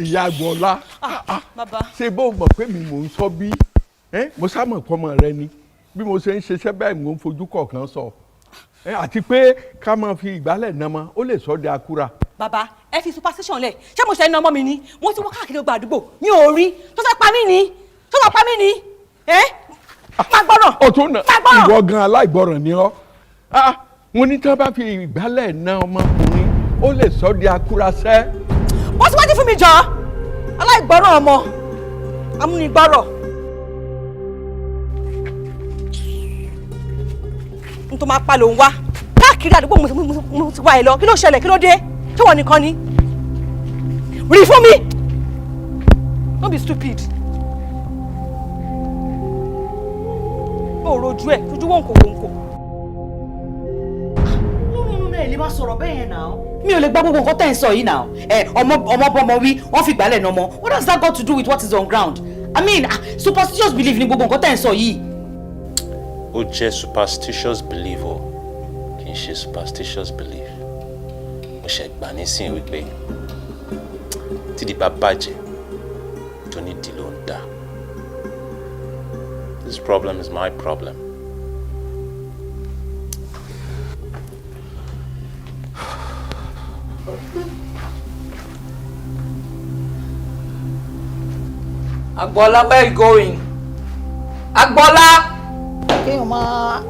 Ìyá Agboola. Bàbá. Ṣé bó mọ̀ pé mi mò ń sọ bí? Mo sá mọ̀ pọ́mọ rẹ ni. Bí mo ṣe ń ṣiṣẹ́ báyìí, mò ń fojú kọ̀ọ̀kan sọ. Àti pé ká máa fi ìgbálẹ̀ nàmọ, ó lè sọ di akúra. Bàbá, ẹ fi superstition lẹ̀. Ṣé mo ṣe ń na ọmọ mi ni? Mo ti wọ́ káàkiri gbogbo àdúgbò, mi ò rí. Tó fẹ́ pa mí ni, tó fẹ́ pa mí ni. Ẹ má gbọ́ràn. Ó tún nà. Má gbọ́ràn. Ìwọ gan aláìgbọràn ni ọ́. Ah, mo ní tí wọ́n bá fi ìgbálẹ̀ na ọmọkùnrin, ó lè sọ di akúrasẹ́. Bọ́ síwájú fún mi jọ, aláìgbọ́ràn ọmọ amúnigbọ́rọ̀. N tó máa pa lòun wá káàkiri àdúgbò. Mo ti wá ẹ lọ. Kí ló ṣẹlẹ̀? Kí ló dé? Ṣé wọ́n nìkan ni? Rí fún mi. Don't be stupid. Ó rojú ẹ fojú wọ̀nkò wọ̀nkò. No, no, no, ẹ lè má sọ̀rọ̀ bẹ́ẹ̀ yẹn náà. Mi ò lè gbọ́ gbogbo nǹkan tẹ́ ń sọ yìí náà. Ẹ ọmọ ọmọ bọ́mọ wí, wọ́n fi gbálẹ̀ nà ọmọ. What does that got to do with what is on ground? I mean, ah, superstitious belief ni gbogbo nǹkan tẹ́ ń sọ yìí. Ó jẹ́ superstitious belief o, kì í ṣe superstitious belief. Mo ṣe gbà nísìnyí wípé tídìí bá bàjẹ́, tó nídìí ló ń dà. This problem is my problem. Agboola, where you going? Agboola! Kéèyàn máa.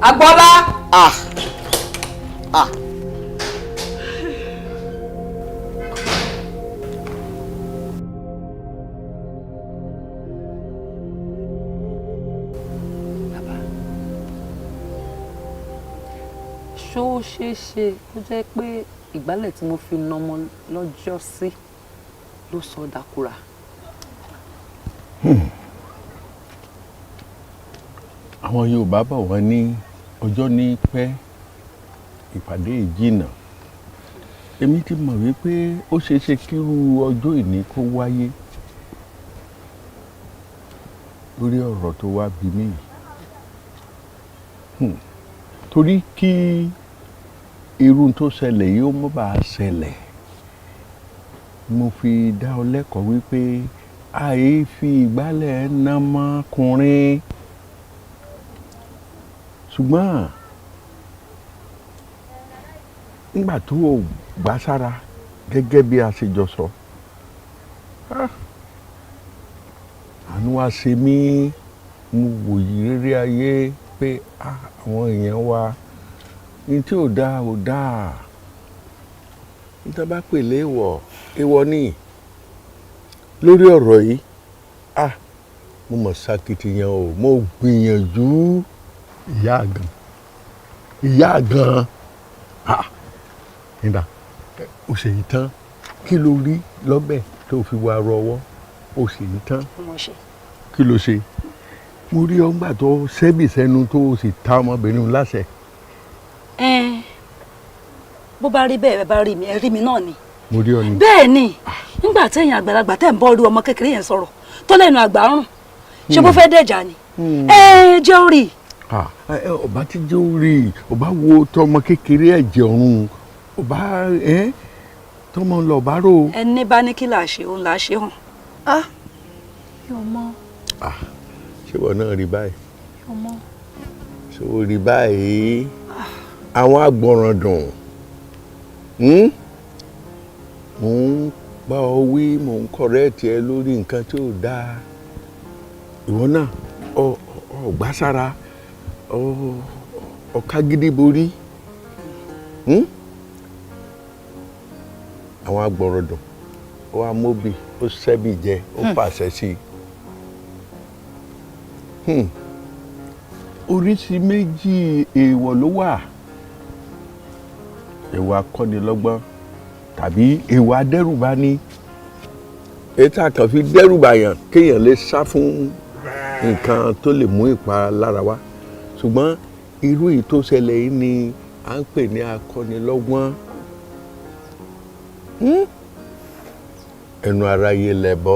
Agboola! Ah ah. Ṣó ṣeé ṣe kó jẹ́ pé ìgbálẹ̀ tí mo fi nọmọ lọ́jọ́ sí ló sọ dákúra? Àwọn Yorùbá bọ̀, wọ́n ní ọjọ́ ní pẹ́ ìpàdé ìjìnà. Èmi ti mọ̀ wípé ó ṣeé ṣe kírú ọjọ́ ìní kó wáyé lórí ọ̀rọ̀ tó wá bí mí yìí. Torí kí irú tó ṣẹlẹ̀ yìí ó má bàa ṣẹlẹ̀, mo fi dá ọ lẹ́kọ̀ọ́ wípé àì fi ìgbálẹ̀ ná mọ́kùnrin, ṣùgbọ́n nígbà tó o gbà sára gẹ́gẹ́ bí a ṣe jọ sọ, àánú wa ṣe mí. Mo wòye rírí ayé pé àwọn èèyàn wa ní tí ò dáa ò dáa, níta bá pè léèwọ̀, èèwọ̀ ni. Lórí ọ̀rọ̀ yìí, ah, mo mọ̀ ṣakitiyan o, mo gbìyànjú. Ìyá gan, ìyá gan, ah, nígbà ó ṣe yìí tán, kí ló rí lọ́bẹ̀ tó fi wá rọwọ́? Ó ṣe yìí tán, kí ló ṣe? Mo rí ọgbà tó sẹ́bì sẹ́nu tó o sì ta ọmọbìnrin láṣẹ. Ẹn, bó bá rí bẹ́ẹ̀, bá rí mi, ẹ rí mi náà ni. Mo rí ọ ni. Bẹ́ẹ̀ ni, nígbà téèyàn àgbàlagbà tẹ̀ ń bọ́ rí ọmọ kékeré yẹn sọ̀rọ̀ tó lẹ́nu àgbà rùn, ṣé bó fẹ́ dẹ̀jà ni? Ẹ jẹ́ orí. Ọba tí jẹ́ orí, ọba wo tọmọ kékeré ẹ̀jẹ̀ ọ̀run ọba tọmọ lọ ọba rò. Ẹni bá ní kí là á ṣe, òun là á ṣe hàn. Ah, yóò mọ. Ṣé ìwọ náà rí báyìí? Yóò mọ. Ṣé o rí báyìí? Àwọn agbọ̀ràn dùn. Mò ń bá ọ wí, mò ń correct ẹ lórí nǹkan tí ò dáa, ìwọ náà ọ ọ gbá sára, ọ ọ kágídí borí. Àwọn agbọ̀ràn dùn, ó wá móbì, ó sẹ́bì jẹ, ó pàṣẹ sí i. Oríṣi méjì èèwọ̀ ló wà: èèwọ̀ akọ́nilọ́gbọ́n tàbí èèwọ̀ adẹ́rùbani. Èyí tá a kàn fi dẹ́rùbàyàn kéèyàn lè sá fún nǹkan tó lè mú ìpalára wá, ṣùgbọ́n irú èyí tó ṣẹlẹ̀ yìí ni à ń pè ní akọ́nilọ́gbọ́n. Ẹnu aráyé lẹbọ,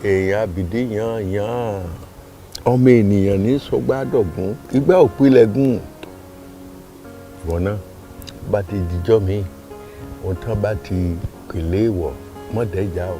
èèyàn àbìdí yàn yàn, ọmọ ènìyàn ní sọgbàdọ̀gún, ìgbà òpìlẹ̀gùn. Ìwọ náà bá ti dijọ́ mi, ohun tán bá ti pèlè ìwọ̀ Mọ̀ dẹ́jà o.